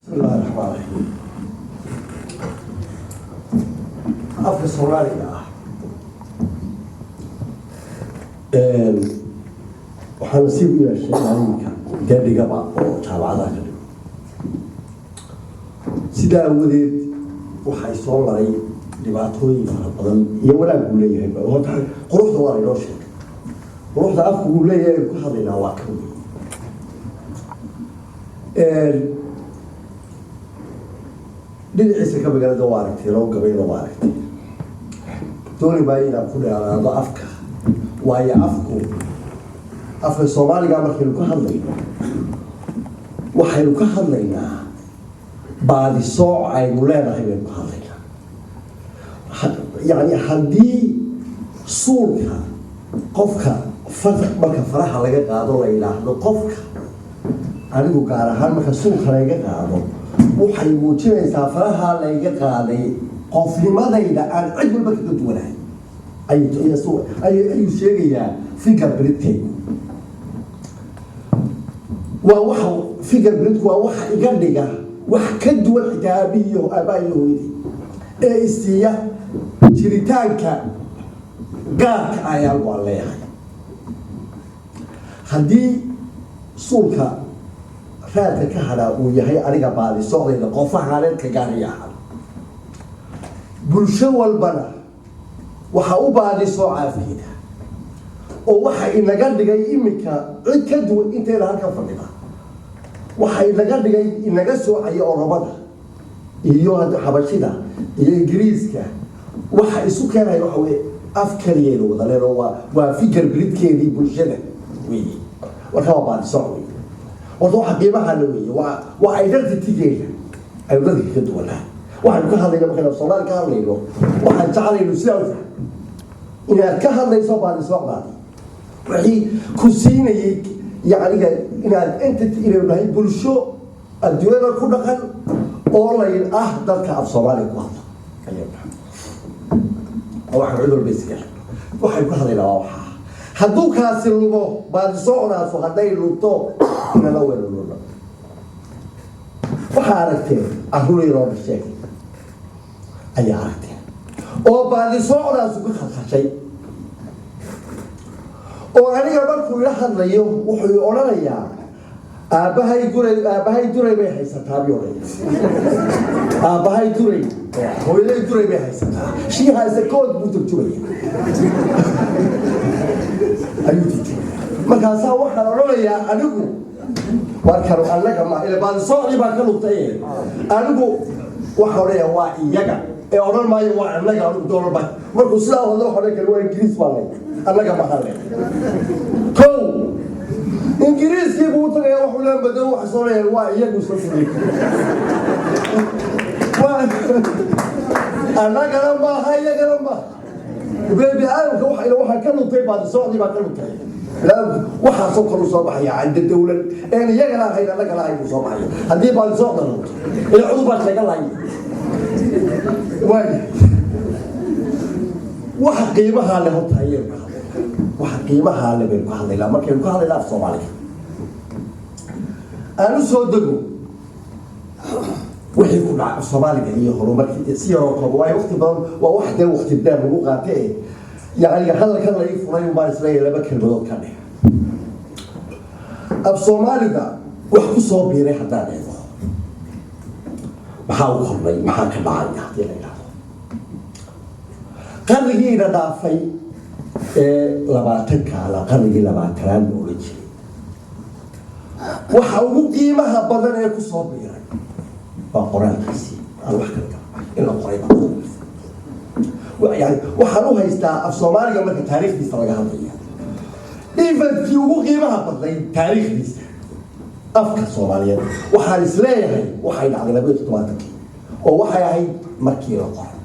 Bismillahi raxmaan raxiim. Afka Soomaaliga ah waxaa nasiib u yeeshay maalinka dee dhigaba oo jaamacadaha ka dhigo. Sidaa awadeed waxay soo maray dhibaatooyin fara badan iyo wanaag buu leeyahay. Horta quruxda waa laynoo sheegay, quruxda afku uu leeyahay aynu ka hadlaynaa waa kan wey. Dhinaciisa ka magaalada waa aragtay, loo gabayna waa aragtay. Dooni maayo inaan ku dheeraado afka, waayo afku, afka Soomaaliga markaynu ka hadlayno, waxaynu ka hadlaynaa baadisooc aynu leenahay baynu ka hadlaynaa. Yacni haddii suulka qofka marka faraha laga qaado la yidhaahdo qofka, anigu gaar ahaan marka suulka laga qaado, waxay muujinaysaa faraha layga qaaday qofnimadayda aan cid walba kaga duwanahay ayuu sheegayaa. Fingerprintkaygu waa waxa, fingerprintku waa waxa iga dhiga wax ka duwan xitaa aabihiyo aabbaha iyo hooyadii ee isiiya jiritaanka gaarka ah ee anigu aan leeyahay. Haddii suulka raadka ka hadhaa uu yahay aniga baadi socdayda qof ahaaneedka gaariya ahaan, bulsho walbana waxaa u baadi sooca afkeeda oo waxa inaga dhigay iminka cid ka duwan inteeda halkan fadhida, waxa inaga dhigay, inaga soocaya Oromada iyo Xabashida iyo Ingiriiska, waxa isu keenaya waxa weye af kaliyeena wada leen oo waa fingerprintkeedii bulshada weeye. Marka waa baadisooc weeye. Horta waxa qiimaha la weeye waa identitygeena aynu dadka kaga duwanahay. Waxaynu ka hadlayno markaynu Soomaali ka hadlayno, waxaan jeclaynu sidaa u fahmo inaad ka hadlayso baadisocdaadi wixii ku siinayay, yacniga inaad entity, inaynu nahay bulsho adduunyada ku dhaqan oo lay ah dadka af Soomaaliya ku hadla ayaynu nahay oo waxaan cid walba isaga xigno. Waxaynu ka hadlaynaa waa waxaa. Hadduu kaasi lumo, baadisocdaasu hadday lunto, inala waynu lunno. Waxaa aragteen carruur yaroo dhasheen ayaa aragteen oo baadisocdaasu ka khalkhashay, oo aniga markuu ila hadlayo wuxuu i odhanayaa, "Aabbahay duray, aabbahay duray bay haysataa," buu odhanaya. "Aabbahay duray, hooyaday duray bay haysataa." She has a code buu turjumaya, ayuu turjumaya. Markaasaa waxaan odhanayaa anigu, warkanu annaga ma ila baadisocdii baa ka lugtay. Anigu waxaan odhanayaa waa iyaga ee odhan maayo waa annaga. Anigu doolar baa markuu sidaa hadlo waxaan odhan kara waa Ingiriis baa leh, annaga maha leh. Kow Ingiriiskii buu u tagaya, wuxuu lee madow waxa soo leeyahay waa iyagu isla furay, waa annagana maaha, iyagana maaha. Bini aadamka waxaa ka luntay baadisocdii baa ka luntay. Bini-aadamku waxaasoo kalu soo baxaya canda dawlad een iyagana ahayn, annagana ahayn buu soo baxaya haddii baadisocda lunto. Ila cudur baa sheegan lahay. Waaya, waxa qiimahaa leh horta ayaynu ka hadlaynaa, waxa qiimahaa leh baynu ka hadlaynaa markaynu ka hadlaynaa af Soomaaliga. Aan u soo dego wixii ku dhaca af Soomaaliga iyo horumarkii si yaroo kooban, waayo waqti badan waa wax dee waqti dheer lagu qaate. Yacni hadalkan la ii furay baan isleeyahay laba kelmadood ka dheh. Af Soomaaliga wax ku soo biiray haddaan eego, maxaa u kordhay, maxaa ka dhacay haddii la idhahdo, qarnigiina dhaafay ee 20-ka ala qarnigii 20aad la odhan jiray, waxa ugu qiimaha badan ee ku soo biiray waa qoraalkiisii. Aan wax kala gala in la qoray baa yani waxaan u haystaa af Soomaaliga marka taariikhdiisa laga hadlaya eventkii ugu qiimaha badnayd taariikhdiisa afka Soomaaliyeed, waxaan isleeyahay waxay dhacday 72-kii oo waxay ahayd markii la qoray.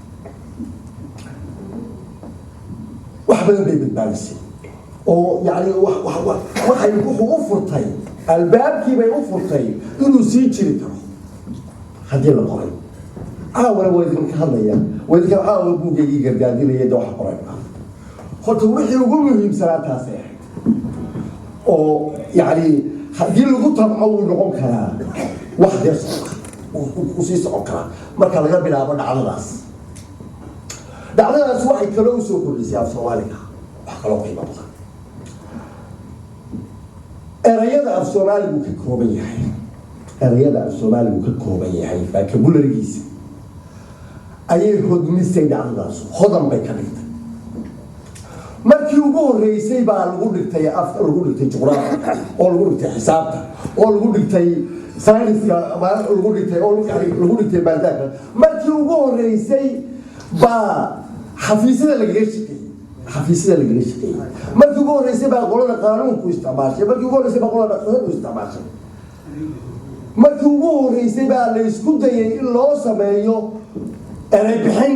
Wax badan bay badbaadisay oo yani waxay wuxuu u furtay albaabkii bay u furtay inuu sii jiri karo haddii la qoray. Caawana waa idinka hadlaya, waa idinka caawa buugaygii gargaadinaya de waxa qoray. Horta wixii ugu muhiimsanaa taasay ahayd oo yani haddii lagu tabco wuu noqon karaa wax dee socda. uu sii socon karaa marka laga bilaabo dhacdadaas. Dhacdadaas waxay kaloo usoo kordhisay af Soomaaliga wax kaloo qiimo badan. Erayada af Soomaaligu ka kooban yahay, erayada af Soomaaligu ka kooban yahay, vocabulary-giisa ayay hodmisay dhacdadaas. Hodan bay ka dhigtay. Markii ugu horreysay baa lagu dhigtay afka, lagu dhigtay juqraafi, oo lagu dhigtay xisaabta, oo lagu dhigtay sayniska, lagu dhigtay oo yani lagu dhigtay maadaaka. Markii ugu horreysay baa xafiisyada lagaga shaqeeyey, xafiisyada lagaga shaqeeyey. Markii ugu horreysay baa qolada qaanuunku isticmaashay. Markii ugu horreysay baa qolada dhaqanku isticmaashay. Markii ugu horreysay baa la isku dayay in loo sameeyo erey bixin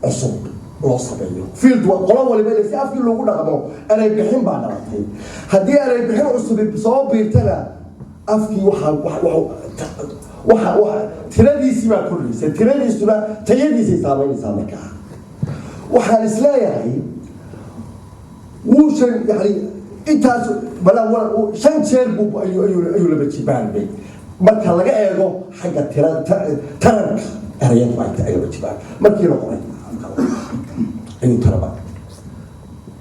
cusub loo sameeyo field qolo waliba si afkii loogu dhaqmo. Erey bixin baa dhalatay. Haddii erey bixin cusub soo biirtana, afkii waxa tiradiisii baa kordhaysa, tiradiisuna tayadiisay saameynaysaa. Markaa waxaan isleeyahay wuu shan yani intaas balaa shan jeer buu ayuu laba jibaanbay marka laga eego xagga tira taranka erayadu ay laba jibaan. Markii la qoray ayuu taraba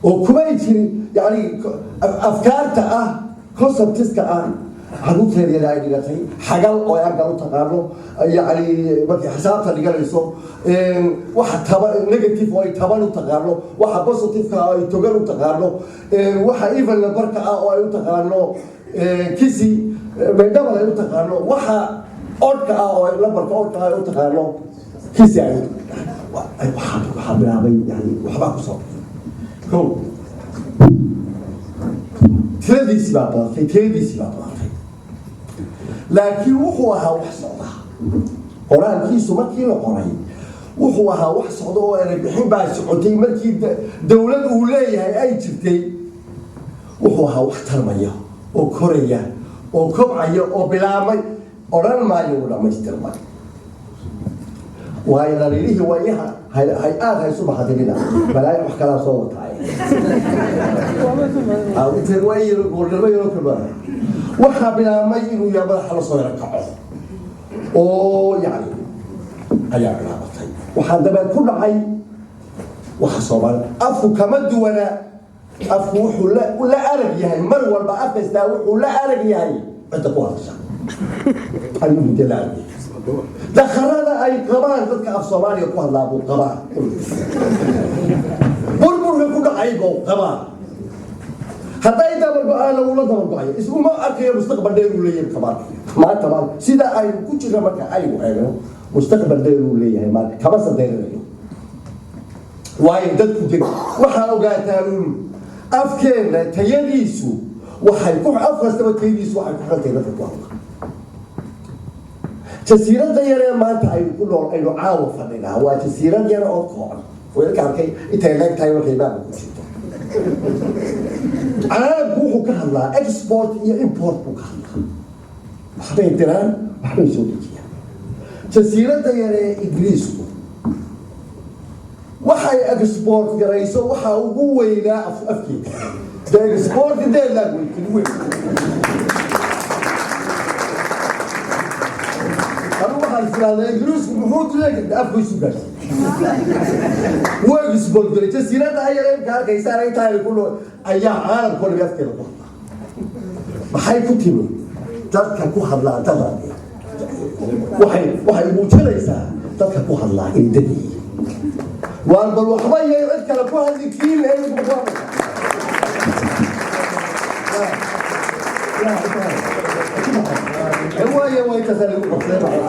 oo kumay jirin yani afkaarta ah, concepts-ka ah caruurteeda ay dhigatay, xagal oo ay angal u taqaano, yani markay xisaabta dhiganayso, waxa taba negative oo ay taban u taqaano, waxa positive-ka oo ay togan u taqaano, waxa even number-ka ah oo ay u taqaano kisi double ay u taqaano, waxa odd-ka ah oo lambarka odd-ka ah ay u taqaano kisi ay waxaa bilaabay, yani waxbaa ku soo ko tiradiisi baa badatay, tiradiisii baa badatay. Laakiin wuxuu ahaa wax socda. Qoraalkiisu markii la qoray wuxuu ahaa wax socda oo erebixin baa socotay. Markii dowlad uu leeyahay ay jirtay, wuxuu ahaa wax tarmaya oo koraya oo kobcaya oo bilaabmay. Odhan maayo uu dhammaystirmay, waayo dhaliilihii waayaha hay aada haysu mahadinina balaayo wax kalaa soo wataay. Waxaa bilaabmay inuu yaa madaxa la soo yaro kaco oo yani ayaa bilaabatay. Waxaa dabeed ku dhacay waxa Soomaali afku kama duwana. Afku wuxuu la arag yahay mar walba, af kastaa wuxuu la arag yahay cidda ku hadasha ayuu muddo la arag yahay. Dakharada ay qabaan dadka af Soomaaliya ku hadlaa buu qabaa, burburka ku dhacay buu qabaa. Hadday dabargo-aan lagula dabargo-ayo, isuma arkayo mustaqbal dheer uu leeyahay, kama arkayo maanta. Maanta sida aynu ku jirno marka aynu eegno, mustaqbal dheer uu leeyahay maanta kama sadeyrinayo, waayo dadku jir waxaa ogaataan uun afkeenna tayadiisu waxay ku, af kastaba tayadiisu waxay ku xirantay dadka ku hadla. Jasiiradda yaree maanta aynu ku nool, aynu caawa fadhinaa, waa jasiirad yar oo kooban. Weelka arkay intay leeg tahay markay baabka ku jirto. Caalamku wuxuu ka hadlaa export iyo import buu ka hadlaa. Waxbay diraan, waxbay soo dejiyaan. Jasiiradda yaree Ingiriisku waxay export garayso waxaa ugu weynaa afkeeda. The export their language ugu weyn. Anigu waxaan is idhahdaa Ingiriisku muxuu duleega afku isu gaarsiiyey, wuu export garay. Jasiiradda ayar imka arkaysaan intaa ku nool ayaa caalamkoo dhami afkeeda ku hadlaa. Maxay ku timi? Dadka ku hadlaa dadan waxay muujinaysaa dadka ku hadlaa inay dad yihiin. Waar bal waxba yay cid kale ku hadli kiin ku hadlaysaa. Waayo waa intaasaa lagu qabsaday.